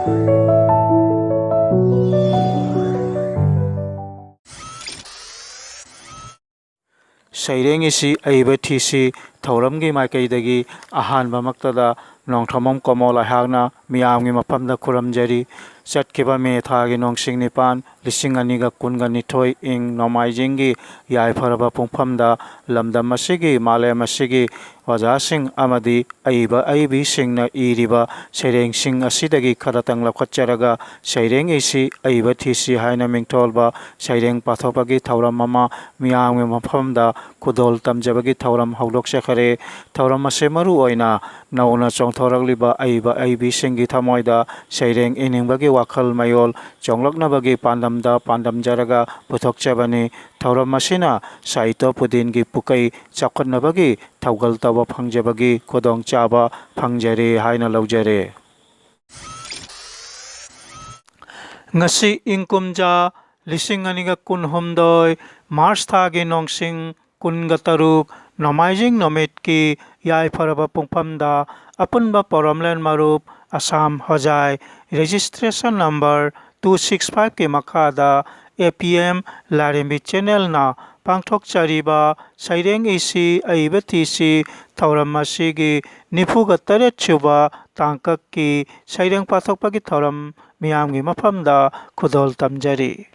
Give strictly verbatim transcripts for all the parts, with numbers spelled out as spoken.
ꯁꯩꯔꯦꯡ ꯏꯁꯤ ꯑꯏꯕ ꯊꯤꯁꯤ ꯊꯧꯔꯝꯒꯤ ꯃꯥꯏꯀꯩꯗꯒꯤ ꯑꯍꯥꯟꯕꯃꯛꯇꯗ ꯅꯣꯡꯊꯣꯝꯕꯝ ꯀꯃꯣꯜ ꯑꯩꯍꯥꯛꯅ ꯃꯤꯌꯥꯝꯒꯤ ꯃꯐꯝꯗ ꯈꯨꯔꯨꯝꯖꯔꯤ꯫ ꯆꯠꯈꯤꯕ ꯃꯦ ꯊꯥꯒꯤ ꯅꯣꯡꯁꯤꯡ ꯅꯤꯄꯥꯟ, ꯂꯤꯁꯤꯡ ꯑꯅꯤꯒ ꯀꯨꯟꯒ ꯅꯤꯊꯣꯏ, ꯏꯪ ꯅꯣꯡꯃꯥꯏꯖꯤꯡꯒꯤ ꯌꯥꯏꯐꯔꯕ ꯄꯨꯡꯐꯝꯗ ꯂꯝꯗꯝ ꯑꯁꯤꯒꯤ, ꯃꯥꯂꯦꯝ ꯑꯁꯤꯒꯤ ꯑꯣꯖꯥꯁꯤꯡ ꯑꯃꯗꯤ ꯑꯏꯕ ꯑꯏꯕꯤꯁꯤꯡꯅ ꯏꯔꯤꯕ ꯁꯩꯔꯦꯡꯁꯤꯡ ꯑꯁꯤꯗꯒꯤ ꯈꯔꯇꯪ ꯂꯧꯈꯠꯆꯔꯒ ꯁꯩꯔꯦꯡ ꯏꯁꯤ ꯑꯏꯕ ꯊꯤꯁꯤ ꯍꯥꯏꯅ ꯃꯤꯡꯊꯣꯜꯕ ꯁꯩꯔꯦꯡ ꯄꯥꯊꯣꯛꯄꯒꯤ ꯊꯧꯔꯝ ꯑꯃ ꯃꯤꯌꯥꯝꯒꯤ ꯃꯐꯝꯗ ꯈꯨꯗꯣꯜ ꯇꯝꯖꯕꯒꯤ ꯊꯧꯔꯝ ꯍꯧꯗꯣꯛꯆꯈꯔꯦ꯫ ꯊꯧꯔꯝ ꯑꯁꯤ ꯃꯔꯨ ꯑꯣꯏꯅ ꯅꯧꯅ ꯆꯣꯡꯊꯣꯔꯛꯂꯤꯕ ꯑꯏꯕ ꯑꯏꯕꯤꯁꯤꯡꯒꯤ ꯊꯃꯣꯏꯗ ꯁꯩꯔꯦꯡ ꯏꯅꯤꯡꯕꯒꯤ ꯋꯥꯈꯜ ꯃꯌꯣꯜ ꯆꯣꯡꯂꯛꯅꯕꯒꯤ ꯄꯥꯟꯗꯝꯗ ꯄꯥꯟꯗꯝꯖꯔꯒ ꯄꯨꯊꯣꯛꯆꯕꯅꯤ꯫ ꯊꯧꯔꯝ ꯑꯁꯤꯅ ꯁꯥꯍꯤꯇ꯭ꯌ ꯄꯨꯗꯤꯟꯒꯤ ꯄꯨꯀꯩ ꯆꯥꯎꯈꯠꯅꯕꯒꯤ ꯊꯧꯒꯜ ꯇꯧꯕ ꯐꯪꯖꯕꯒꯤ ꯈꯨꯗꯣꯡꯆꯥꯕ ꯐꯪꯖꯔꯦ ꯍꯥꯏꯅ ꯂꯧꯖꯔꯦ꯫ ꯉꯁꯤ ꯏꯪ ꯀꯨꯝꯖꯥ ꯂꯤꯁꯤꯡ ꯑꯅꯤꯒ ꯀꯨꯟꯍꯨꯝꯗꯣꯏ, ꯃꯥꯔꯆ ꯊꯥꯒꯤ ꯅꯣꯡꯁꯤꯡ ꯀꯨꯟꯒ ꯇꯔꯨꯛ, ꯅꯣꯡꯃꯥꯏꯖꯤꯡ ꯅꯨꯃꯤꯠꯀꯤ ꯌꯥꯏꯐꯔꯕ ꯄꯨꯡꯐꯝꯗ ꯑꯄꯨꯟꯕ ꯄꯣꯔꯣꯝꯂꯦꯟ ꯃꯔꯨꯞ ꯑꯁꯥꯝ ꯍꯣꯖꯥꯏ registration number two six five ꯀꯤ ꯃꯈꯥꯗ A P M ꯂꯥꯏꯔꯦꯝꯕꯤ channelꯅ ꯄꯥꯡꯊꯣꯛꯆꯔꯤꯕ ꯁꯩꯔꯦꯡ ꯏꯁꯤ ꯑꯏꯕ ꯊꯤꯁꯤ ꯊꯧꯔꯝ ꯑꯁꯤꯒꯤ ꯅꯤꯐꯨꯒ ꯇꯔꯦꯠ ꯁꯨꯕ ꯇꯥꯡꯀꯛꯀꯤ ꯁꯩꯔꯦꯡ ꯄꯥꯊꯣꯛꯄꯒꯤ ꯊꯧꯔꯝ ꯃꯤꯌꯥꯝꯒꯤ ꯃꯐꯝꯗ ꯈꯨꯗꯣꯜ ꯇꯝꯖꯔꯤ꯫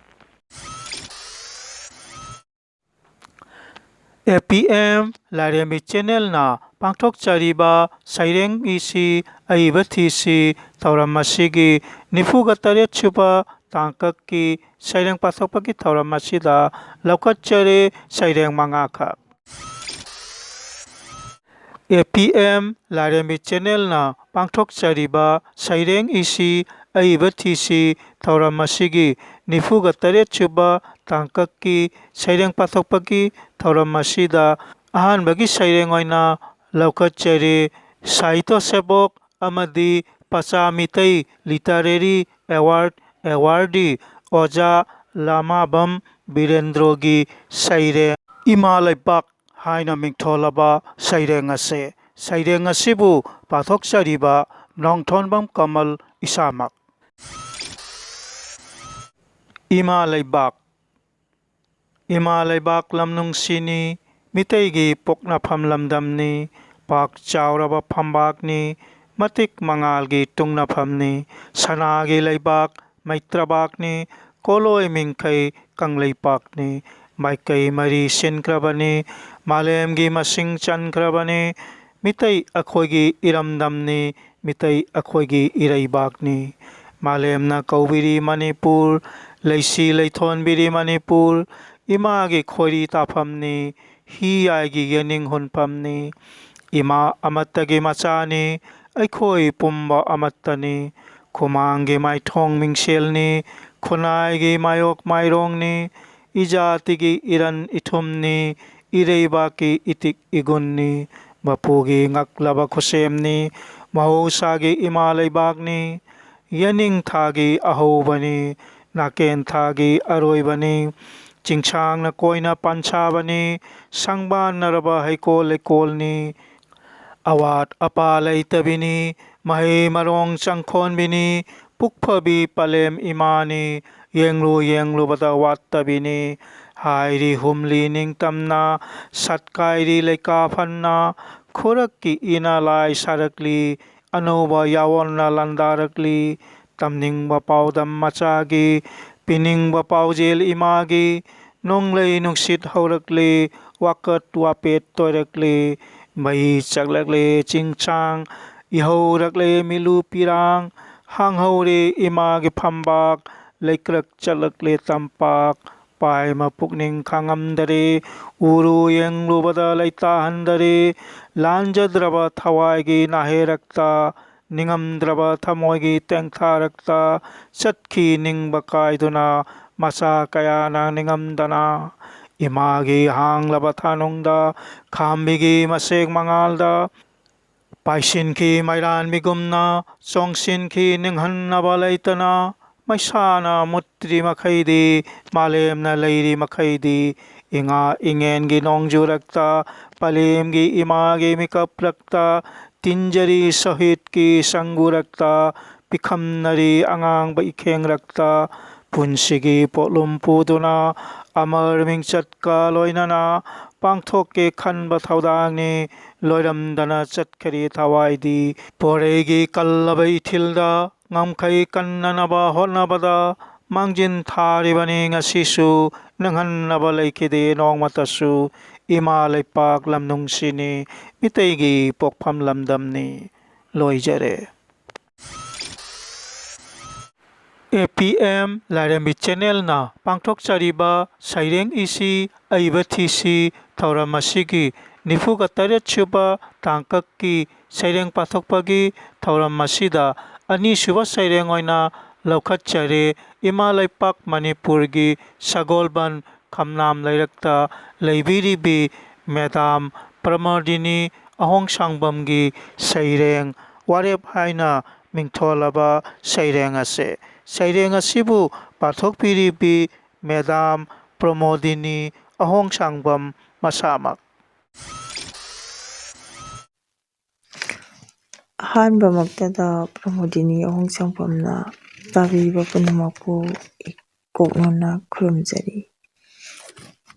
A P M ꯂꯥꯏꯔꯦꯝꯕꯤ channelꯅ ꯄꯥꯡꯊꯣꯛꯆꯔꯤꯕ ꯁꯩꯔꯦꯡ ꯏꯁꯤ ꯑꯏꯕ ꯊꯤꯁꯤ ꯊꯧꯔꯝ ꯑꯁꯤꯒꯤ ꯅꯤꯐꯨꯒ ꯇꯔꯦꯠ ꯁꯨꯕ ꯇꯥꯡꯀꯛꯀꯤ ꯁꯩꯔꯦꯡ ꯄꯥꯊꯣꯛꯄꯒꯤ ꯊꯧꯔꯝ ꯑꯁꯤꯗ ꯂꯧꯈꯠꯆꯔꯦ ꯁꯩꯔꯦꯡ ꯃꯉꯥꯈꯛ꯫ A P M ꯂꯥꯏꯔꯦꯝꯕꯤ channelꯅ ꯄꯥꯡꯊꯣꯛꯆꯔꯤꯕ ꯁꯩꯔꯦꯡ ꯏꯁꯤ ꯑꯏꯕ ꯊꯤꯁꯤ ꯊꯧꯔꯝ ꯑꯁꯤꯒꯤ ꯅꯤꯐꯨꯒ ꯇꯔꯦꯠ ꯁꯨꯕ ꯇꯥꯡꯀꯛꯀꯤ ꯁꯩꯔꯦꯡ ꯄꯥꯊꯣꯛꯄꯒꯤ ꯊꯧꯔꯝ ꯑꯁꯤꯗ ꯑꯍꯥꯟꯕꯒꯤ ꯁꯩꯔꯦꯡ ꯑꯣꯏꯅ ꯂꯧꯈꯠꯆꯔꯤ꯫ ꯁꯥꯍꯤꯇ꯭ꯌ ꯁꯦꯕꯣꯛ ꯑꯃꯗꯤ ꯄꯆꯥ ꯃꯤꯇꯩ literary award awardee ꯑꯣꯖꯥ ꯂꯥꯃꯥꯕꯝ ꯕꯤꯔꯦꯟꯗ꯭ꯔꯣꯒꯤ ꯁꯩꯔꯦꯡ ꯏꯃꯥ ꯂꯩꯕꯥꯛ ꯍꯥꯏꯅ ꯃꯤꯡꯊꯣꯜꯂꯕ ꯁꯩꯔꯦꯡ ꯑꯁꯤ, ꯁꯩꯔꯦꯡ ꯑꯁꯤꯕꯨ ꯄꯥꯊꯣꯛꯆꯔꯤꯕ ꯅꯣꯡꯊꯣꯟꯕꯝ ꯀꯃꯜ ꯏꯁꯥꯃꯛ꯫ ꯏꯃꯥ ꯂꯩꯕꯥꯛ꯫ ꯏꯃꯥ ꯂꯩꯕꯥꯛ ꯂꯝ ꯅꯨꯡꯁꯤꯅꯤ, ꯃꯤꯇꯩꯒꯤ ꯄꯣꯛꯅꯐꯝ ꯂꯝꯗꯝꯅꯤ, ꯄꯥꯛ ꯆꯥꯎꯔꯕ ꯐꯝꯕꯥꯛꯅꯤ, ꯃꯇꯤꯛ ꯃꯉꯥꯜꯒꯤ ꯇꯨꯡꯅꯐꯝꯅꯤ, ꯁꯅꯥꯒꯤ ꯂꯩꯕꯥꯛ ꯃꯩꯇ꯭ꯔꯕꯥꯛꯅꯤ, ꯀꯣꯂꯣꯏ ꯃꯤꯡꯈꯩ ꯀꯪꯂꯩꯄꯥꯛꯅꯤ, ꯃꯥꯏꯀꯩ ꯃꯔꯤ ꯁꯤꯟꯈ꯭ꯔꯕꯅꯤ, ꯃꯥꯂꯦꯝꯒꯤ ꯃꯁꯤꯡ ꯆꯟꯈ꯭ꯔꯕꯅꯤ, ꯃꯤꯇꯩ ꯑꯩꯈꯣꯏꯒꯤ ꯏꯔꯝꯗꯝꯅꯤ, ꯃꯤꯇꯩ ꯑꯩꯈꯣꯏꯒꯤ ꯏꯔꯩꯕꯥꯛꯅꯤ꯫ ꯃꯥꯂꯦꯝꯅ ꯀꯧꯕꯤꯔꯤ ꯃꯅꯤꯄꯨꯔ, ꯂꯩꯁꯤ ꯂꯩꯊꯣꯟꯕꯤꯔꯤ ꯃꯅꯤꯄꯨꯔ, ꯏꯃꯥꯒꯤ ꯈꯣꯏꯔꯤ ꯇꯥꯐꯝꯅꯤ, ꯍꯤ ꯌꯥꯏꯒꯤ ꯌꯦꯅꯤꯡ ꯍꯨꯟꯐꯝꯅꯤ꯫ ꯏꯃꯥ ꯑꯃꯠꯇꯒꯤ ꯃꯆꯥꯅꯤ, ꯑꯩꯈꯣꯏ ꯄꯨꯝꯕ ꯑꯃꯠꯇꯅꯤ꯫ ꯈꯨꯃꯥꯡꯒꯤ ꯃꯥꯏꯊꯣꯡ ꯃꯤꯡꯁꯦꯜꯅꯤ, ꯈꯨꯟꯅꯥꯏꯒꯤ ꯃꯥꯌꯣꯛ ꯃꯥꯏꯔꯣꯡꯅꯤ, ꯏꯖꯥꯇꯤꯒꯤ ꯏꯔꯟ ꯏꯊꯨꯝꯅꯤ, ꯏꯔꯩꯕꯥꯛꯀꯤ ꯏꯇꯤꯛ ꯏꯒꯨꯟꯅꯤ, ꯃꯄꯨꯒꯤ ꯉꯛꯂꯕ ꯈꯨꯠꯁꯦꯝꯅꯤ, ꯃꯍꯧꯁꯥꯒꯤ ꯏꯃꯥ ꯂꯩꯕꯥꯛꯅꯤ, ꯌꯦꯅꯤꯡꯊꯥꯒꯤ ꯑꯍꯧꯕꯅꯤ, ꯅꯥꯀꯦꯟꯊꯥꯒꯤ ꯑꯔꯣꯏꯕꯅꯤ, ꯆꯤꯡꯁꯥꯡꯅ ꯀꯣꯏꯅ ꯄꯥꯟꯁꯥꯕꯅꯤ, ꯁꯪꯕꯥꯟꯅꯔꯕ ꯍꯩꯀꯣꯜ ꯂꯩꯀꯣꯜꯅꯤ, ꯑꯋꯥꯠ ꯑꯄꯥ ꯂꯩꯇꯕꯤꯅꯤ, ꯃꯍꯩ ꯃꯔꯣꯡ ꯆꯪꯈꯣꯟꯕꯤꯅꯤ, ꯄꯨꯛꯐꯕꯤ ꯄꯂꯦꯝ ꯏꯃꯥꯅꯤ, ꯌꯦꯡꯂꯨ ꯌꯦꯡꯂꯨꯕꯗ ꯋꯥꯠꯇꯕꯤꯅꯤ꯫ ꯍꯥꯏꯔꯤ ꯍꯨꯝꯂꯤ ꯅꯤꯡꯇꯝꯅ, ꯁꯠꯀꯥꯏꯔꯤ ꯂꯩꯀꯥ ꯐꯟꯅ, ꯈꯨꯔꯛꯀꯤ ꯏꯅ ꯂꯥꯏ ꯁꯥꯔꯛꯂꯤ, ꯑꯅꯧꯕ ꯌꯥꯑꯣꯟꯅ ꯂꯥꯟꯗꯥꯔꯛꯂꯤ꯫ ꯇꯝꯅꯤꯡꯕ ꯄꯥꯎꯗꯝ ꯃꯆꯥꯒꯤ, ꯄꯤꯅꯤꯡꯕ ꯄꯥꯎꯖꯦꯜ ꯏꯃꯥꯒꯤ, ꯅꯣꯡꯂꯩ ꯅꯨꯡꯁꯤꯠ ꯍꯧꯔꯛꯂꯤ, ꯋꯥꯀꯠ ꯋꯥꯄꯦꯠ ꯇꯣꯏꯔꯛꯂꯤ, ꯃꯩ ꯆꯥꯛꯂꯛꯂꯦ ꯆꯤꯡꯁꯥꯡ, ꯏꯍꯧꯔꯛꯂꯦ ꯃꯤꯂꯨ ꯄꯤꯔꯥꯡ, ꯍꯥꯡꯍꯧꯔꯦ ꯏꯃꯥꯒꯤ ꯐꯝꯕꯥꯛ, ꯂꯩꯀ꯭ꯔꯛ ꯆꯠꯂꯛꯂꯦ ꯇꯝꯄꯥꯛ, ꯄꯥꯏꯃ ꯄꯨꯛꯅꯤꯡ ꯈꯥꯡꯉꯝꯗꯔꯦ, ꯎꯔꯨ ꯌꯦꯡꯂꯨꯕꯗ ꯂꯩꯇꯥꯍꯟꯗꯔꯦ, ꯂꯥꯟꯖꯗ꯭ꯔꯕ ꯊꯋꯥꯏꯒꯤ ꯅꯥꯍꯦꯔꯛꯇ, ꯅꯤꯡꯉꯝꯗ꯭ꯔꯕ ꯊꯃꯣꯏꯒꯤ ꯇꯦꯡꯊꯥꯔꯛꯇ ꯆꯠꯈꯤ ꯅꯤꯡꯕ ꯀꯥꯏꯗꯨꯅ, ꯃꯆꯥ ꯀꯌꯥꯅ ꯅꯤꯡꯉꯝꯗꯅ꯫ ꯏꯃꯥꯒꯤ ꯍꯥꯡꯂꯕ ꯊꯥꯅꯨꯡꯗ, ꯈꯥꯝꯕꯤꯒꯤ ꯃꯁꯦꯛ ꯃꯉꯥꯜꯗ, ꯄꯥꯏꯁꯤꯟꯈꯤ ꯃꯩꯔꯥꯟꯕꯤꯒꯨꯝꯅ, ꯆꯣꯡꯁꯤꯟꯈꯤ ꯅꯤꯡꯍꯟꯅꯕ ꯂꯩꯇꯅ꯫ ꯃꯩꯁꯥꯅ ꯃꯨꯠꯇ꯭ꯔꯤ ꯃꯈꯩꯗꯤ, ꯃꯥꯂꯦꯝꯅ ꯂꯩꯔꯤ ꯃꯈꯩꯗꯤ, ꯏꯉꯥ ꯏꯉꯦꯟꯒꯤ ꯅꯣꯡꯖꯨꯔꯛꯇ, ꯄꯂꯦꯝꯒꯤ ꯏꯃꯥꯒꯤ ꯃꯤꯀꯞꯂꯛꯇ, ꯇꯤꯟꯖꯔꯤ ꯁꯍꯤꯠꯀꯤ ꯁꯪꯒꯨꯔꯛꯇ, ꯄꯤꯈꯝꯅꯔꯤ ꯑꯉꯥꯡꯕ ꯏꯈꯦꯡꯔꯛꯇ, ꯄꯨꯟꯁꯤꯒꯤ ꯄꯣꯠꯂꯨꯝ ꯄꯨꯗꯨꯅ ꯑꯃꯔ ꯃꯤꯡꯆꯠꯀ ꯂꯣꯏꯅꯅ ꯄꯥꯡꯊꯣꯛꯀꯦ ꯈꯟꯕ ꯊꯧꯗꯥꯡꯅꯤ꯫ ꯂꯣꯏꯔꯝꯗꯅ ꯆꯠꯈꯔꯤ ꯊꯋꯥꯏꯗꯤ꯫ ꯄꯣꯔꯩꯒꯤ ꯀꯜꯂꯕ ꯏꯊꯤꯜꯗ ꯉꯝꯈꯩ ꯀꯟꯅꯅꯕ ꯍꯣꯠꯅꯕꯗ ꯃꯥꯡꯖꯤꯟ ꯊꯥꯔꯤꯕꯅꯤ꯫ ꯉꯁꯤꯁꯨ ꯅꯪꯍꯟꯅꯕ ꯂꯩꯈꯤꯗꯦ ꯅꯣꯡꯃꯇꯁꯨ꯫ ꯏꯃꯥ ꯂꯩꯄꯥꯛ ꯂꯝꯅꯨꯡꯁꯤꯅꯤ ꯃꯤꯇꯩꯒꯤ ꯄꯣꯛꯐꯝ ꯂꯝꯗꯝꯅꯤ꯫ ꯂꯣꯏꯖꯔꯦ꯫ ꯑꯦ ꯄꯤ ꯑꯦꯝ ꯂꯥꯏꯔꯦꯝꯕꯤ ꯆꯦꯅꯦꯜꯅ ꯄꯥꯡꯊꯣꯛꯆꯔꯤꯕ ꯁꯩꯔꯦꯡ ꯏꯁꯤ ꯑꯏꯕ ꯊꯤꯁꯤ ꯊꯧꯔꯝ ꯑꯁꯤꯒꯤ ꯅꯤꯐꯨꯒ ꯇꯔꯦꯠ ꯁꯨꯕ ꯇꯥꯡꯀꯛꯀꯤ ꯁꯩꯔꯦꯡ ꯄꯥꯊꯣꯛꯄꯒꯤ ꯊꯧꯔꯝ ꯑꯁꯤꯗ ꯑꯅꯤꯁꯨꯕ ꯁꯩꯔꯦꯡ ꯑꯣꯏꯅ ꯂꯧꯈꯠꯆꯔꯦ꯫ ꯏꯃꯥ ꯂꯩꯄꯥꯛ ꯃꯅꯤꯄꯨꯔꯒꯤ ꯁꯒꯣꯜꯕꯟ ꯈꯝꯅꯥꯝ ꯂꯩꯔꯛꯇ ꯂꯩꯕꯤꯔꯤꯕꯤ ꯃꯦꯗꯥꯝ ꯄ꯭ꯔꯃꯣꯗꯤꯅꯤ ꯑꯍꯣꯡꯁꯥꯡꯕꯝꯒꯤ ꯁꯩꯔꯦꯡ ꯋꯥꯔꯦꯞ ꯍꯥꯏꯅ ꯃꯤꯡꯊꯣꯜꯂꯕ ꯁꯩꯔꯦꯡ ꯑꯁꯦ꯫ ꯁꯩꯔꯦꯡ ꯑꯁꯤꯕꯨ ꯄꯥꯊꯣꯛꯄꯤꯔꯤꯕꯤ ꯃꯦꯗꯥꯝ ꯄ꯭ꯔꯃꯣꯗꯤꯅꯤ ꯑꯍꯣꯡꯁꯥꯡꯕꯝ ꯃꯁꯥꯃꯛ꯫ ꯑꯍꯥꯟꯕꯃꯛꯇꯗ ꯄ꯭ꯔꯃꯣꯗꯤꯅꯤ ꯑꯍꯣꯡꯁꯥꯡꯕꯝꯅ ꯇꯥꯕꯤꯕ ꯄꯨꯝꯅꯃꯛꯄꯨ ꯏꯀꯣꯛꯅꯅ ꯈꯨꯔꯨꯝꯖꯔꯤ꯫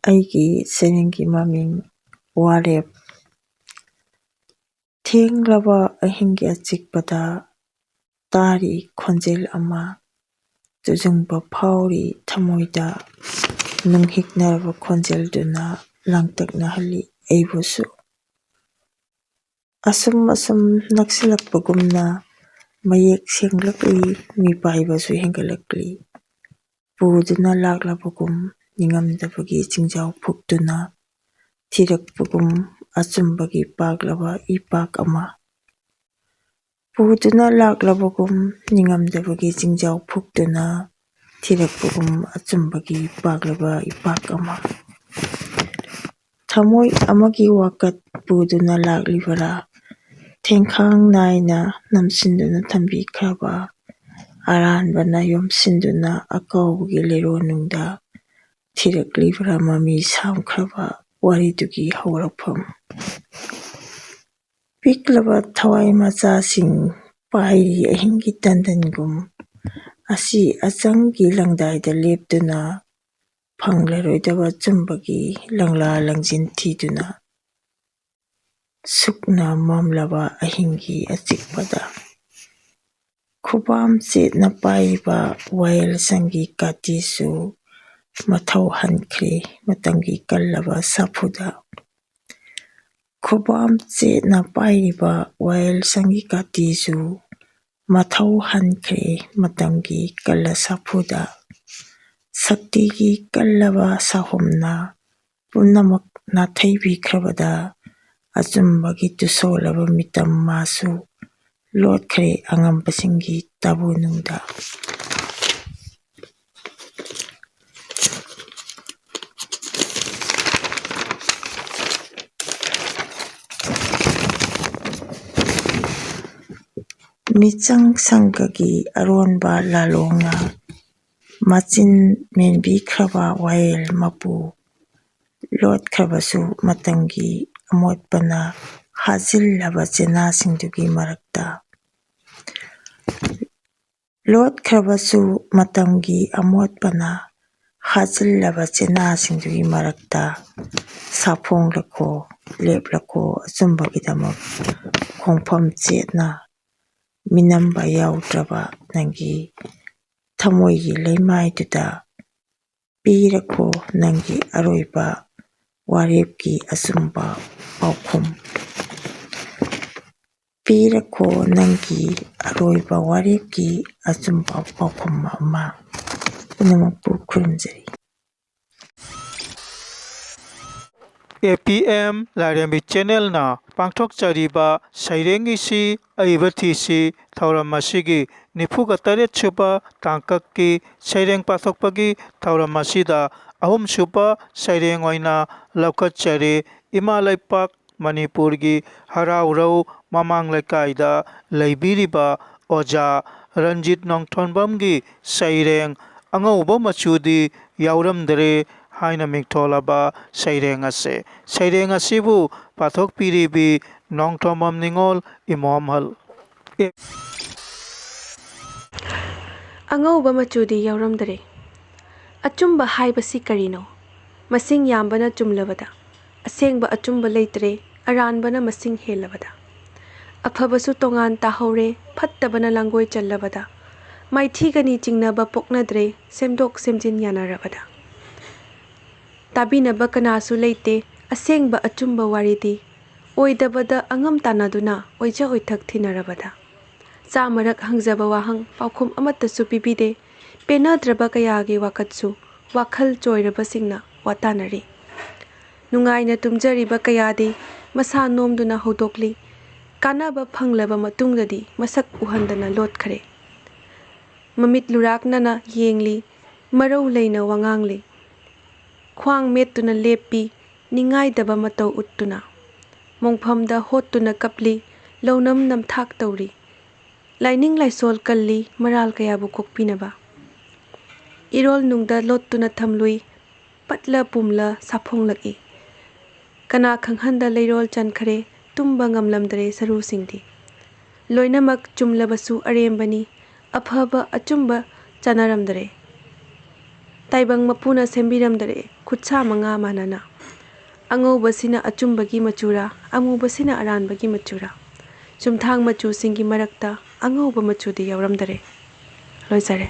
ꯑꯩꯒꯤ ꯁꯩꯔꯦꯡꯒꯤ ꯃꯃꯤꯡ ꯋꯥꯔꯦꯞ꯫ ꯊꯦꯡꯂꯕ ꯑꯍꯤꯡꯒꯤ ꯑꯆꯤꯛꯄꯗ ꯇꯥꯔꯤ ꯈꯣꯟꯖꯦꯜ ꯑꯃ, ꯇꯨꯖꯨꯡꯕ ꯐꯥꯎꯔꯤ ꯊꯃꯣꯏꯗ, ꯅꯨꯡꯍꯤꯛꯅꯔꯕ ꯈꯣꯟꯖꯦꯜꯗꯨꯅ ꯂꯥꯡꯇꯛꯅꯍꯜꯂꯤ ꯑꯩꯕꯨꯁꯨ꯫ ꯑꯁꯨꯝ ꯑꯁꯨꯝ ꯅꯛꯁꯤꯜꯂꯛꯄꯒꯨꯝꯅ ꯃꯌꯦꯛ ꯁꯦꯡꯂꯛꯂꯤ, ꯃꯤꯄꯥꯏꯕꯁꯨ ꯍꯦꯟꯒꯠꯂꯛꯂꯤ꯫ ꯄꯨꯗꯨꯅ ꯂꯥꯛꯂꯕꯒꯨꯝ ꯅꯤꯡꯉꯝꯗꯕꯒꯤ ꯆꯤꯡꯖꯥꯎ ꯐꯨꯛꯇꯨꯅ ꯊꯤꯔꯛꯄꯒꯨꯝ ꯑꯆꯨꯝꯕꯒꯤ ꯄꯥꯛꯂꯕ ꯏꯄꯥꯛ ꯑꯃ꯫ ꯄꯨꯗꯨꯅ ꯂꯥꯛꯂꯕꯒꯨꯝ ꯅꯤꯡꯉꯝꯗꯕꯒꯤ ꯆꯤꯡꯖꯥꯎ ꯐꯨꯛꯇꯨꯅ ꯊꯤꯔꯛꯄꯒꯨꯝ ꯑꯆꯨꯝꯕꯒꯤ ꯄꯥꯛꯂꯕ ꯏꯄꯥꯛ ꯑꯃ꯫ ꯊꯃꯣꯏ ꯑꯃꯒꯤ ꯋꯥꯀꯠ ꯄꯨꯗꯨꯅ ꯂꯥꯛꯂꯤꯕꯔꯥ? ꯊꯦꯡꯈꯥꯡ ꯅꯥꯏꯅ ꯅꯝꯁꯤꯟꯗꯨꯅ ꯊꯝꯕꯤꯈ꯭ꯔꯕ, ꯑꯔꯥꯟꯕꯅ ꯌꯣꯝꯁꯤꯟꯗꯨꯅ ꯑꯀꯥꯎꯕꯒꯤ ꯂꯩꯔꯣꯟꯅꯨꯡꯗ ꯊꯤꯔꯛꯂꯤꯕꯔꯥ ꯃꯃꯤ ꯁꯥꯝꯈ꯭ꯔꯕ ꯋꯥꯔꯤꯗꯨꯒꯤ ꯍꯧꯔꯛꯐꯝ? ꯄꯤꯛꯂꯕ ꯊꯋꯥꯏ ꯃꯆꯥꯁꯤꯡ ꯄꯥꯏꯔꯤ ꯑꯍꯤꯡꯒꯤ ꯇꯟꯗꯟꯒꯨꯝ, ꯑꯁꯤ ꯑꯆꯪꯒꯤ ꯂꯪꯗꯥꯏꯗ ꯂꯦꯞꯇꯨꯅ ꯐꯪꯂꯔꯣꯏꯗꯕ ꯑꯆꯨꯝꯕꯒꯤ ꯂꯪꯂꯥ ꯂꯪꯖꯤꯟ ꯊꯤꯗꯨꯅ, ꯁꯨꯛꯅ ꯃꯝꯂꯕ ꯑꯍꯤꯡꯒꯤ ꯑꯆꯤꯛꯄꯗ ꯈꯨꯕꯥꯝ ꯆꯦꯠꯅ ꯄꯥꯏꯔꯤꯕ ꯋꯥꯌꯦꯜꯁꯪꯒꯤ ꯀꯥꯇꯤꯁꯨ ꯃꯊꯧ ꯍꯟꯈ꯭ꯔꯦ ꯃꯇꯝꯒꯤ ꯀꯜꯂꯕ ꯁꯥꯐꯨꯗ꯫ ꯈꯨꯕꯥꯝ ꯆꯦꯠꯅ ꯄꯥꯏꯔꯤꯕ ꯋꯥꯌꯦꯜꯁꯪꯒꯤ ꯀꯥꯇꯤꯁꯨ ꯃꯊꯧ ꯍꯟꯈ꯭ꯔꯦ ꯃꯇꯝꯒꯤ ꯀꯜꯂ ꯁꯥꯐꯨꯗ꯫ ꯁꯛꯇꯤꯒꯤ ꯀꯜꯂꯕ ꯁꯥꯍꯨꯝꯅ ꯄꯨꯝꯅꯃꯛ ꯅꯥꯊꯩꯕꯤꯈ꯭ꯔꯕꯗ, ꯑꯆꯨꯝꯕꯒꯤ ꯇꯨꯁꯣꯜꯂꯕ ꯃꯤꯇꯝ ꯃꯥꯁꯨ ꯂꯣꯠꯈ꯭ꯔꯦ ꯑꯉꯝꯕꯁꯤꯡꯒꯤ ꯇꯥꯕꯨꯅꯨꯡꯗ꯫ ꯃꯤꯆꯪ ꯁꯪꯒꯒꯤ ꯑꯔꯣꯟꯕ ꯂꯥꯂꯣꯡꯅ ꯃꯆꯤꯟ ꯃꯦꯟꯕꯤꯈ꯭ꯔꯕ ꯋꯥꯌꯦꯜ ꯃꯄꯨ ꯂꯣꯠꯈ꯭ꯔꯕꯁꯨ ꯃꯇꯝꯒꯤ ꯑꯃꯣꯠꯄꯅ ꯍꯥꯖꯤꯜꯂꯕ ꯆꯦꯅꯥꯁꯤꯡꯗꯨꯒꯤ ꯃꯔꯛꯇ, ꯂꯣꯠꯈ꯭ꯔꯕꯁꯨ ꯃꯇꯝꯒꯤ ꯑꯃꯣꯠꯄꯅ ꯍꯥꯖꯤꯜꯂꯕ ꯆꯦꯅꯥꯁꯤꯡꯗꯨꯒꯤ ꯃꯔꯛꯇ ꯁꯥꯐꯣꯡꯂꯈꯣ, ꯂꯦꯞꯂꯈꯣ, ꯑꯆꯨꯝꯕꯒꯤꯗꯃꯛ ꯈꯣꯡꯐꯝ ꯆꯦꯠꯅ ꯃꯤꯅꯝꯕ ꯌꯥꯎꯗ꯭ꯔꯕ ꯅꯪꯒꯤ ꯊꯃꯣꯏꯒꯤ ꯂꯩꯃꯥꯏꯗꯨꯗ ꯄꯤꯔꯈꯣ ꯅꯪꯒꯤ ꯑꯔꯣꯏꯕ ꯋꯥꯔꯦꯞꯀꯤ ꯑꯆꯨꯝꯕ ꯄꯥꯎꯈꯨꯝ꯫ ꯄꯤꯔꯈꯣ ꯅꯪꯒꯤ ꯑꯔꯣꯏꯕ ꯋꯥꯔꯦꯞꯀꯤ ꯑꯆꯨꯝꯕ ꯄꯥꯎꯈꯨꯝ ꯑꯃ꯫ ꯄꯨꯝꯅꯃꯛꯄꯨ ꯈꯨꯔꯨꯝꯖꯔꯤ꯫ ꯑꯦ ꯄꯤ ꯑꯦꯝ ꯂꯥꯏꯔꯦꯝꯕꯤ ꯆꯦꯅꯦꯜꯅ ꯄꯥꯡꯊꯣꯛꯆꯔꯤꯕ ꯁꯩꯔꯦꯡ ꯏꯁꯤ ꯑꯏꯕ ꯊꯤꯁꯤ ꯊꯧꯔꯝ ꯑꯁꯤꯒꯤ ꯅꯤꯐꯨꯒ ꯇꯔꯦꯠ ꯁꯨꯕ ꯇꯥꯡꯀꯛꯀꯤ ꯁꯩꯔꯦꯡ ꯄꯥꯊꯣꯛꯄꯒꯤ ꯊꯧꯔꯝ ꯑꯁꯤꯗ ꯑꯍꯨꯝ ꯁꯨꯕ ꯁꯩꯔꯦꯡ ꯑꯣꯏꯅ ꯂꯧꯈꯠꯆꯔꯤ꯫ ꯏꯃꯥ ꯂꯩꯄꯥꯛ ꯃꯅꯤꯄꯨꯔꯒꯤ ꯍꯔꯥꯎꯔꯧ ꯃꯃꯥꯡ ꯂꯩꯀꯥꯏꯗ ꯂꯩꯕꯤꯔꯤꯕ ꯑꯣꯖꯥ ꯔꯟꯖꯤꯠ ꯅꯣꯡꯊꯣꯟꯕꯝꯒꯤ ꯁꯩꯔꯦꯡ ꯑꯉꯧꯕ ꯃꯆꯨꯗꯤ ꯌꯥꯎꯔꯝꯗ꯭ꯔꯦ ꯍꯥꯏꯅ ꯃꯤꯡꯊꯣꯜꯂꯕ ꯁꯩꯔꯦꯡ ꯑꯁꯦ꯫ ꯁꯩꯔꯦꯡ ꯑꯁꯤꯕꯨ ꯄꯥꯊꯣꯛꯄꯤꯔꯤꯕꯤ ꯅꯣꯡꯊꯣꯝꯕꯝ ꯅꯤꯉꯣꯜ, ꯏꯃꯣꯝꯍꯜ꯫ ꯑꯦ- ꯑꯉꯧꯕ ꯃꯆꯨꯗꯤ ꯌꯥꯎꯔꯝꯗꯔꯦ꯫ ꯑꯆꯨꯝꯕ ꯍꯥꯏꯕꯁꯤ ꯀꯔꯤꯅꯣ? ꯃꯁꯤꯡ ꯌꯥꯝꯕꯅ ꯆꯨꯝꯂꯕꯗ, ꯑꯁꯦꯡꯕ ꯑꯆꯨꯝꯕ ꯂꯩꯇ꯭ꯔꯦ, ꯑꯔꯥꯟꯕꯅ ꯃꯁꯤꯡ ꯍꯦꯜꯂꯕꯗ꯫ ꯑꯐꯕꯁꯨ ꯇꯣꯉꯥꯟ ꯇꯥꯍꯧꯔꯦ, ꯐꯠꯇꯕꯅ ꯂꯥꯡꯒꯣꯏ ꯆꯜꯂꯕꯗ꯫ ꯃꯥꯏꯊꯤꯒꯅꯤ ꯆꯤꯡꯅꯕ ꯄꯣꯛꯅꯗ꯭ꯔꯦ, ꯁꯦꯝꯗꯣꯛ ꯁꯦꯝꯖꯤꯟ ꯌꯥꯅꯔꯕꯗ꯫ ꯇꯥꯕꯤꯅꯕ ꯀꯅꯥꯁꯨ ꯂꯩꯇꯦ, ꯑꯁꯦꯡꯕ ꯑꯆꯨꯝꯕ ꯋꯥꯔꯤꯗꯤ꯫ ꯑꯣꯏꯗꯕꯗ ꯑꯉꯝ ꯇꯥꯟꯅꯗꯨꯅ ꯑꯣꯏꯖ ꯑꯣꯏꯊꯛ ꯊꯤꯅꯔꯕꯗ꯫ ꯆꯥꯃꯔꯛ ꯍꯪꯖꯕ ꯋꯥꯍꯪ ꯄꯥꯎꯈꯨꯝ ꯑꯃꯠꯇꯁꯨ ꯄꯤꯕꯤꯗꯦ꯫ ꯄꯦꯟꯅꯗ꯭ꯔꯕ ꯀꯌꯥꯒꯤ ꯋꯥꯀꯠꯁꯨ ꯋꯥꯈꯜ ꯆꯣꯏꯔꯕꯁꯤꯡꯅ ꯋꯥꯇꯥꯅꯔꯤ꯫ ꯅꯨꯡꯉꯥꯏꯅ ꯇꯨꯝꯖꯔꯤꯕ ꯀꯌꯥꯗꯤ ꯃꯁꯥ ꯅꯣꯝꯗꯨꯅ ꯍꯧꯗꯣꯛꯂꯤ꯫ ꯀꯥꯟꯅꯕ ꯐꯪꯂꯕ ꯃꯇꯨꯡꯗꯗꯤ ꯃꯁꯛ ꯎꯍꯟꯗꯅ ꯂꯣꯠꯈ꯭ꯔꯦ꯫ ꯃꯃꯤꯠ ꯂꯨꯔꯥꯛꯅꯅ ꯌꯦꯡꯂꯤ, ꯃꯔꯧ ꯂꯩꯅ ꯋꯥꯉꯥꯡꯂꯤ꯫ ꯈ꯭ꯋꯥꯡ ꯃꯦꯠꯇꯨꯅ ꯂꯦꯞꯄꯤ, ꯅꯤꯡꯉꯥꯏꯗꯕ ꯃꯇꯧ ꯎꯠꯇꯨꯅ꯫ ꯃꯣꯡꯐꯝꯗ ꯍꯣꯠꯇꯨꯅ ꯀꯞꯂꯤ, ꯂꯧꯅꯝ ꯅꯝꯊꯥꯛ ꯇꯧꯔꯤ꯫ ꯂꯥꯏꯅꯤꯡ ꯂꯥꯏꯁꯣꯜ ꯀꯜꯂꯤ, ꯃꯔꯥꯜ ꯀꯌꯥꯕꯨ ꯀꯣꯛꯄꯤꯅꯕ꯫ ꯏꯔꯣꯜ ꯅꯨꯡꯗ ꯂꯣꯠꯇꯨꯅ ꯊꯝꯂꯨꯏ, ꯄꯠꯂ ꯄꯨꯝꯂ ꯁꯥꯐꯣꯡꯂꯛꯏ꯫ ꯀꯅꯥ ꯈꯪꯍꯟꯗ ꯂꯩꯔꯣꯜ ꯆꯟꯈ꯭ꯔꯦ, ꯇꯨꯝꯕ ꯉꯝꯂꯝꯗ꯭ꯔꯦ ꯁꯔꯨꯁꯤꯡꯗꯤ꯫ ꯂꯣꯏꯅꯃꯛ ꯆꯨꯝꯂꯕꯁꯨ ꯑꯔꯦꯝꯕꯅꯤ, ꯑꯐꯕ ꯑꯆꯨꯝꯕ ꯆꯥꯅꯔꯝꯗꯔꯦ꯫ ꯇꯥꯏꯕꯪ ꯃꯄꯨꯅ ꯁꯦꯝꯕꯤꯔꯝꯗꯔꯦ, ꯈꯨꯠꯁꯥ ꯃꯉꯥ ꯃꯥꯟꯅꯅ꯫ ꯑꯉꯧꯕꯁꯤꯅ ꯑꯆꯨꯝꯕꯒꯤ ꯃꯆꯨꯔꯥ, ꯑꯃꯨꯕꯁꯤꯅ ꯑꯔꯥꯟꯕꯒꯤ ꯃꯆꯨꯔꯥ? ꯆꯨꯝꯊꯥꯡ ꯃꯆꯨꯁꯤꯡꯒꯤ ꯃꯔꯛꯇ ꯑꯉꯧꯕ ꯃꯆꯨꯗꯤ ꯌꯥꯎꯔꯝꯗꯔꯦ꯫ ꯂꯣꯏꯖꯔꯦ꯫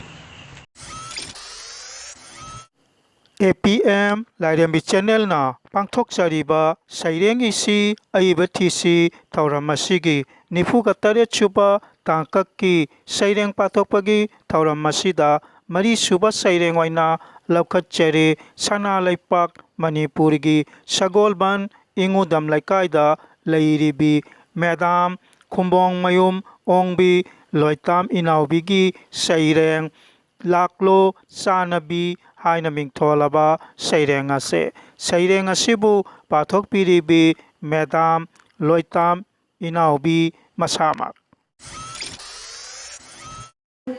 ꯑꯦ ꯄꯤ ꯑꯦꯝ ꯂꯥꯏꯔꯦꯝꯕꯤ ꯆꯦꯅꯦꯜꯅ ꯄꯥꯡꯊꯣꯛꯆꯔꯤꯕ ꯁꯩꯔꯦꯡ ꯏꯁꯤ ꯑꯏꯕ ꯊꯤꯁꯤ ꯊꯧꯔꯝ ꯑꯁꯤꯒꯤ ꯅꯤꯐꯨꯒ ꯇꯔꯦꯠ ꯁꯨꯕ ꯇꯥꯡꯀꯛꯀꯤ ꯁꯩꯔꯦꯡ ꯄꯥꯊꯣꯛꯄꯒꯤ ꯊꯧꯔꯝ ꯑꯁꯤꯗ ꯃꯔꯤꯁꯨꯕ ꯁꯩꯔꯦꯡ ꯑꯣꯏꯅ ꯂꯧꯈꯠꯆꯔꯤ꯫ ꯁꯅꯥ ꯂꯩꯄꯥꯛ ꯃꯅꯤꯄꯨꯔꯒꯤ ꯁꯒꯣꯜꯕꯟ ꯏꯉꯨꯗꯝ ꯂꯩꯀꯥꯏꯗ ꯂꯩꯔꯤꯕꯤ ꯃꯦꯗꯥꯝ ꯈꯨꯝꯕꯣꯡꯃꯌꯨꯝ ꯑꯣꯡꯕꯤ ꯂꯣꯏꯇꯥꯝ ꯏꯅꯥꯎꯕꯤꯒꯤ ꯁꯩꯔꯦꯡ ꯂꯥꯛꯂꯣ ꯆꯥꯅꯕꯤ ꯍꯥꯏꯅ ꯃꯤꯡꯊꯣꯜꯂꯕ ꯁꯩꯔꯦꯡ ꯑꯁꯦ꯫ ꯁꯩꯔꯦꯡ ꯑꯁꯤꯕꯨ ꯄꯥꯊꯣꯛꯄꯤꯔꯤꯕꯤ ꯃꯦꯗꯥꯝ ꯂꯣꯏꯇꯥꯝ ꯏꯅꯥꯎꯕꯤ ꯃꯁꯥꯃꯛ꯫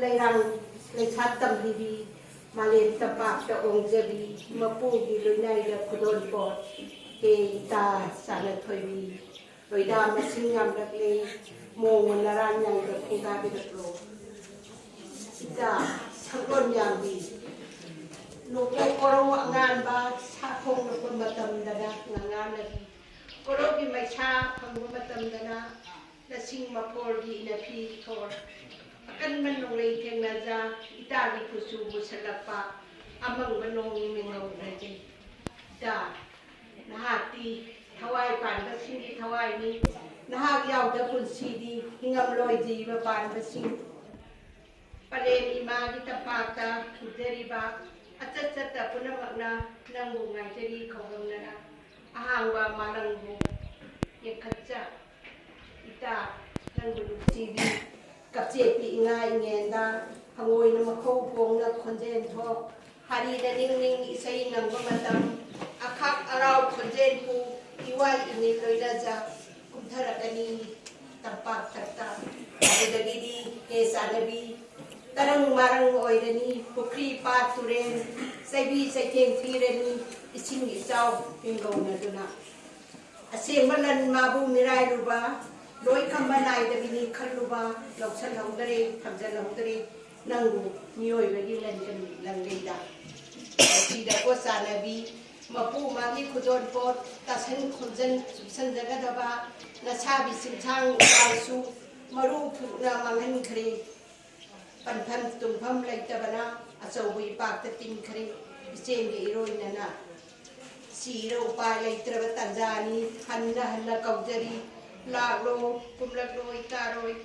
ꯂꯩꯔꯥꯡ ꯂꯩꯁꯥ ꯇꯝꯕꯤꯕꯤ, ꯃꯥꯂꯦꯝ ꯇꯝꯄꯥꯛꯇ ꯑꯣꯡꯖꯕꯤ, ꯃꯄꯨꯒꯤ ꯂꯣꯏꯅꯥꯏꯗ ꯈꯨꯗꯣꯜꯄꯣꯠ, ꯍꯦ ꯏꯇꯥ ꯆꯥꯅꯊꯣꯏꯕꯤ꯫ ꯂꯣꯏꯅ ꯃꯁꯤꯡ ꯌꯥꯝꯂꯛꯂꯦ꯫ ꯃꯣꯡ ꯃꯅꯥꯔꯥ ꯌꯥꯝꯅ ꯈꯣꯡꯗꯥꯕꯤꯔꯛꯂꯣ꯫ ꯏꯇꯥ ꯁꯛꯂꯣꯟ ꯌꯥꯝꯕꯤ, ꯅꯣꯡꯄꯣꯛ ꯀꯣꯔꯧ ꯑꯉꯥꯟꯕ ꯁꯥꯈꯣꯡꯂꯛꯄ ꯃꯇꯝꯗꯅ ꯉꯉꯥꯡꯅꯕꯤ, ꯀꯣꯔꯧꯒꯤ ꯃꯩꯁꯥ ꯐꯪꯕ ꯃꯇꯝꯗꯅ ꯂꯁꯤꯡ ꯃꯐꯣꯜꯒꯤ ꯏꯅꯐꯤ ꯊꯣꯜ꯫ ꯑꯀꯟꯕ ꯅꯣꯡꯂꯩ ꯊꯦꯡꯅꯖ ꯏꯇꯥꯒꯤ ꯀꯨꯆꯨ ꯃꯨꯁꯜꯂꯛꯄ ꯑꯃꯪꯕ ꯅꯣꯡ ꯃꯤꯡꯍꯧꯅꯖꯩ꯫ ꯏꯇꯥ, ꯅꯍꯥꯛꯇꯤ ꯊꯋꯥꯏ ꯄꯥꯟꯕꯁꯤꯡꯒꯤ ꯊꯋꯥꯏꯅꯤ꯫ ꯅꯍꯥꯛ ꯌꯥꯎꯗ ꯄꯨꯟꯁꯤꯗꯤ ꯍꯤꯡꯉꯝꯂꯣꯏ ꯖꯤꯕ ꯄꯥꯟꯕꯁꯤꯡ꯫ ꯄꯂꯦꯝ ꯏꯃꯥꯒꯤ ꯇꯝꯄꯥꯛꯇ ꯊꯨꯖꯔꯤꯕ ꯑꯆꯠ ꯆꯠꯇ ꯄꯨꯝꯅꯃꯛꯅ ꯅꯪꯕꯨ ꯉꯥꯏꯖꯔꯤ ꯈꯧꯒꯪꯅꯅ꯫ ꯑꯍꯥꯡꯕ ꯃꯥꯂꯪꯕꯨ ꯌꯦꯡꯈꯠꯆ ꯏꯇꯥ ꯅꯪꯕꯨ ꯅꯨꯡꯁꯤꯕꯤ꯫ ꯀꯞꯆꯦꯠꯄꯤ ꯏꯉꯥ ꯏꯉꯦꯟꯗ ꯍꯪꯉꯣꯏꯅ ꯃꯈꯧ ꯄꯣꯡꯅ ꯈꯣꯟꯖꯦꯜ ꯊꯣꯛ꯫ ꯍꯥꯔꯤꯅ ꯅꯤꯡ ꯅꯤꯡ ꯏꯁꯩ ꯉꯪꯕ ꯃꯇꯝ, ꯑꯈꯥꯛ ꯑꯔꯥꯎ ꯈꯣꯟꯖꯦꯜ ꯄꯨ ꯏꯋꯥꯏ ꯏꯅꯤꯜ ꯂꯣꯏꯅꯖ ꯀꯨꯝꯊꯔꯛꯀꯅꯤ ꯇꯝꯄꯥꯛ ꯊꯛꯇ꯫ ꯑꯗꯨꯗꯒꯤꯗꯤ ꯍꯦ ꯆꯥꯟꯅꯕꯤ, ꯇꯔꯪ ꯃꯔꯪ ꯑꯣꯏꯔꯅꯤ ꯄꯨꯈ꯭ꯔꯤ ꯄꯥꯠ ꯇꯨꯔꯦꯜ, ꯆꯩꯕꯤ ꯆꯩꯊꯦꯡ ꯊꯤꯔꯅꯤ ꯏꯁꯤꯡ ꯏꯆꯥꯎ ꯄꯤꯡꯒꯧꯅꯗꯨꯅ꯫ ꯑꯁꯦꯡꯕ ꯂꯟ ꯃꯥꯕꯨ ꯃꯤꯔꯥꯏꯔꯨꯕ, ꯂꯣꯏ ꯈꯝꯕ ꯅꯥꯏꯗꯕꯤꯅꯤ ꯈꯜꯂꯨꯕ, ꯂꯧꯁꯜꯍꯧꯗꯔꯦ, ꯊꯝꯖꯜꯍꯧꯗꯔꯦ, ꯅꯪꯕꯨ ꯃꯤꯑꯣꯏꯕꯒꯤ ꯂꯟꯒꯅꯤ ꯂꯪꯂꯩꯗ꯫ ꯃꯁꯤꯗꯀꯣ ꯆꯥꯟꯅꯕꯤ, ꯃꯄꯨ ꯃꯥꯒꯤ ꯈꯨꯗꯣꯜꯄꯣꯠ ꯇꯥꯁꯟ ꯈꯣꯝꯖꯟ ꯆꯨꯞꯁꯟꯖꯒꯗꯕ ꯅꯁꯥꯒꯤ ꯆꯤꯡꯁꯥꯡ ꯎꯄꯥꯜꯁꯨ ꯃꯔꯨ ꯐꯨꯛꯅ ꯃꯥꯡꯍꯟꯈ꯭ꯔꯦ꯫ ꯄꯟꯐꯝ ꯇꯨꯝꯐꯝ ꯂꯩꯇꯕꯅ ꯑꯆꯧꯕ ꯏꯄꯥꯛꯇ ꯇꯤꯟꯈ꯭ꯔꯦ, ꯏꯆꯦꯜꯒꯤ ꯏꯔꯣꯏꯅꯅ꯫ ꯁꯤꯔ ꯎꯄꯥꯏ ꯂꯩꯇ꯭ꯔꯕ ꯇꯥꯟꯖꯥꯅꯤ, ꯍꯟꯅ ꯍꯟꯅ ꯀꯧꯖꯔꯤ, ꯂꯥꯛꯂꯣ, ꯀꯨꯝꯂꯛꯂꯣ ꯏꯇꯥꯔꯣꯏ꯫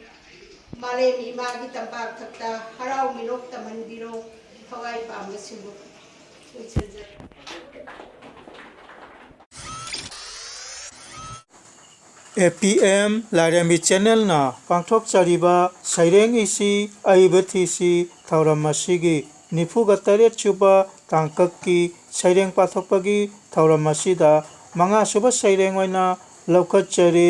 ꯃꯥꯂꯦꯝ ꯏꯃꯥꯒꯤ ꯇꯝꯄꯥꯛ ꯊꯛꯇ ꯍꯔꯥꯎ ꯃꯤꯅꯣꯛ ꯇꯝꯍꯟꯕꯤꯔꯣ, ꯊꯋꯥꯏ ꯄꯥꯟꯕꯁꯤꯡꯕꯨ꯫ ꯂꯣꯏꯁꯤꯟꯖꯔꯦ꯫ ꯑꯦ ꯄꯤ ꯑꯦꯝ ꯂꯥꯏꯔꯦꯝꯕꯤ ꯆꯦꯅꯦꯜꯅ ꯄꯥꯡꯊꯣꯛꯆꯔꯤꯕ ꯁꯩꯔꯦꯡ ꯏꯁꯤ ꯑꯏꯕ ꯊꯤꯁꯤ ꯊꯧꯔꯝ ꯑꯁꯤꯒꯤ ꯅꯤꯐꯨꯒ ꯇꯔꯦꯠ ꯁꯨꯕ ꯇꯥꯡꯀꯛꯀꯤ ꯁꯩꯔꯦꯡ ꯄꯥꯊꯣꯛꯄꯒꯤ ꯊꯧꯔꯝ ꯑꯁꯤꯗ ꯃꯉꯥ ꯁꯨꯕ ꯁꯩꯔꯦꯡ ꯑꯣꯏꯅ ꯂꯧꯈꯠꯆꯔꯤ꯫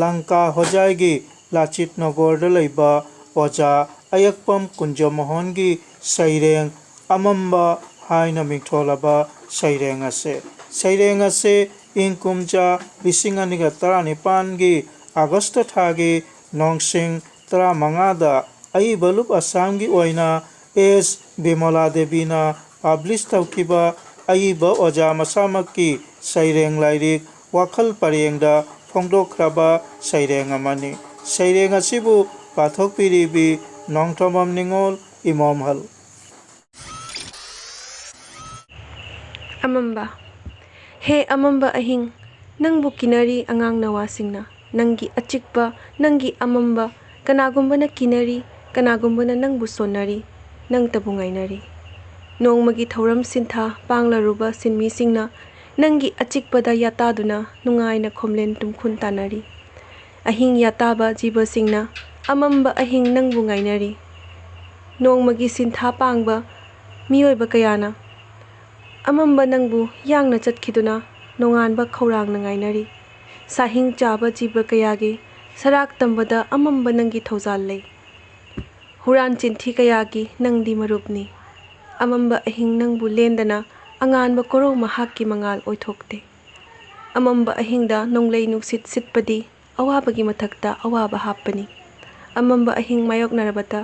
ꯂꯪꯀꯥ ꯍꯣꯖꯥꯏꯒꯤ ꯂꯥꯆꯤꯠ ꯅꯒꯣꯔꯗ ꯂꯩꯕ ꯑꯣꯖꯥ ꯑꯌꯦꯛꯄꯝ ꯀꯨꯟꯖꯃꯣꯍꯟꯒꯤ ꯁꯩꯔꯦꯡ ꯑꯃꯝꯕ ꯍꯥꯏꯅ ꯃꯤꯡꯊꯣꯜꯂꯕ ꯁꯩꯔꯦꯡ ꯑꯁꯦ, ꯁꯩꯔꯦꯡ ꯑꯁꯦ ꯏꯪ ꯀꯨꯝꯖꯥ ꯂꯤꯁꯤꯡ ꯑꯅꯤꯒ ꯇꯔꯥꯅꯤꯄꯥꯟꯒꯤ ꯑꯥꯒꯁꯇ ꯊꯥꯒꯤ ꯅꯣꯡꯁꯤꯡ ꯇꯔꯥꯃꯉꯥꯗ ꯑꯏꯕ ꯂꯨꯞ ꯑꯁꯥꯝꯒꯤ ꯑꯣꯏꯅ ꯑꯦꯁ ꯕꯤꯃꯣꯂꯥ ꯗꯦꯕꯤꯅ ꯄꯕ꯭ꯂꯤꯁ ꯇꯧꯈꯤꯕ ꯑꯏꯕ ꯑꯣꯖꯥ ꯃꯁꯥꯃꯛꯀꯤ ꯁꯩꯔꯦꯡ ꯂꯥꯏꯔꯤꯛ ꯋꯥꯈꯜ ꯄꯔꯦꯡꯗ ꯐꯣꯡꯗꯣꯛꯈ꯭ꯔꯕ ꯁꯩꯔꯦꯡ ꯑꯃꯅꯤ꯫ ꯁꯩꯔꯦꯡ ꯑꯁꯤꯕꯨ ꯄꯥꯊꯣꯛꯄꯤꯔꯤꯕꯤ ꯅꯣꯡꯊꯣꯝꯕꯝ ꯅꯤꯉꯣꯜ ꯏꯃꯣꯝꯍꯜ꯫ ꯑꯃꯝꯕ꯫ ꯍꯦ ꯑꯃꯝꯕ ꯑꯍꯤꯡ, ꯅꯪꯕꯨ ꯀꯤꯅꯔꯤ ꯑꯉꯥꯡ ꯅꯋꯥꯁꯤꯡꯅ꯫ ꯅꯪꯒꯤ ꯑꯆꯤꯛꯄ, ꯅꯪꯒꯤ ꯑꯃꯝꯕ, ꯀꯅꯥꯒꯨꯝꯕꯅ ꯀꯤꯅꯔꯤ, ꯀꯅꯥꯒꯨꯝꯕꯅ ꯅꯪꯕꯨ ꯁꯣꯟꯅꯔꯤ, ꯅꯪꯇꯕꯨ ꯉꯥꯏꯅꯔꯤ꯫ ꯅꯣꯡꯃꯒꯤ ꯊꯧꯔꯝ ꯁꯤꯟꯊꯥ ꯄꯥꯡꯂꯔꯨꯕ ꯁꯤꯟꯃꯤꯁꯤꯡꯅ ꯅꯪꯒꯤ ꯑꯆꯤꯛꯄꯗ ꯌꯥꯇꯥꯗꯨꯅ ꯅꯨꯡꯉꯥꯏꯅ ꯈꯣꯝꯂꯦꯟ ꯇꯨꯝꯈꯨꯟ ꯇꯥꯅꯔꯤ꯫ ꯑꯍꯤꯡ ꯌꯥꯇꯥꯕ ꯖꯤꯕꯁꯤꯡꯅ ꯑꯃꯝꯕ ꯑꯍꯤꯡ ꯅꯪꯕꯨ ꯉꯥꯏꯅꯔꯤ꯫ ꯅꯣꯡꯃꯒꯤ ꯁꯤꯟꯊꯥ ꯄꯥꯡꯕ ꯃꯤꯑꯣꯏꯕ ꯀꯌꯥꯅ ꯑꯃꯝꯕ ꯅꯪꯕꯨ ꯌꯥꯡꯅ ꯆꯠꯈꯤꯗꯨꯅ ꯅꯣꯡꯉꯥꯟꯕ ꯈꯧꯔꯥꯡꯅ ꯉꯥꯏꯅꯔꯤ꯫ ꯁꯥꯍꯤꯡ ꯆꯥꯕ ꯖꯤꯕ ꯀꯌꯥꯒꯤ ꯁꯔꯥꯛ ꯇꯝꯕꯗ ꯑꯃꯝꯕ ꯅꯪꯒꯤ ꯊꯧꯖꯥꯜ ꯂꯩ꯫ ꯍꯨꯔꯥꯟ ꯆꯤꯟꯊꯤ ꯀꯌꯥꯒꯤ ꯅꯪꯗꯤ ꯃꯔꯨꯞꯅꯤ꯫ ꯑꯃꯝꯕ ꯑꯍꯤꯡ ꯅꯪꯕꯨ ꯂꯦꯟꯗꯅ ꯑꯉꯥꯟꯕ ꯀꯣꯔꯧ ꯃꯍꯥꯛꯀꯤ ꯃꯉꯥꯜ ꯑꯣꯏꯊꯣꯛꯇꯦ꯫ ꯑꯃꯝꯕ ꯑꯍꯤꯡꯗ ꯅꯣꯡꯂꯩ ꯅꯨꯡꯁꯤꯠ ꯁꯤꯠꯄꯗꯤ ꯑꯋꯥꯕꯒꯤ ꯃꯊꯛꯇ ꯑꯋꯥꯕ ꯍꯥꯞꯄꯅꯤ꯫ ꯑꯃꯝꯕ ꯑꯍꯤꯡ ꯃꯥꯌꯣꯛꯅꯔꯕꯗ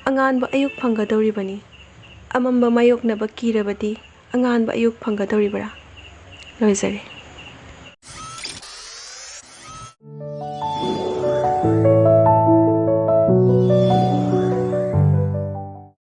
ꯑꯉꯥꯟꯕ ꯑꯌꯨꯛ ꯐꯪꯒꯗꯧꯔꯤꯕꯅꯤ꯫ ꯑꯃꯝꯕ ꯃꯥꯌꯣꯛꯅꯕ ꯀꯤꯔꯕꯗꯤ ꯑꯉꯥꯟꯕ ꯑꯌꯨꯛ ꯐꯪꯒꯗꯧꯔꯤꯕꯔꯥ? ꯂꯣꯏꯖꯔꯦ꯫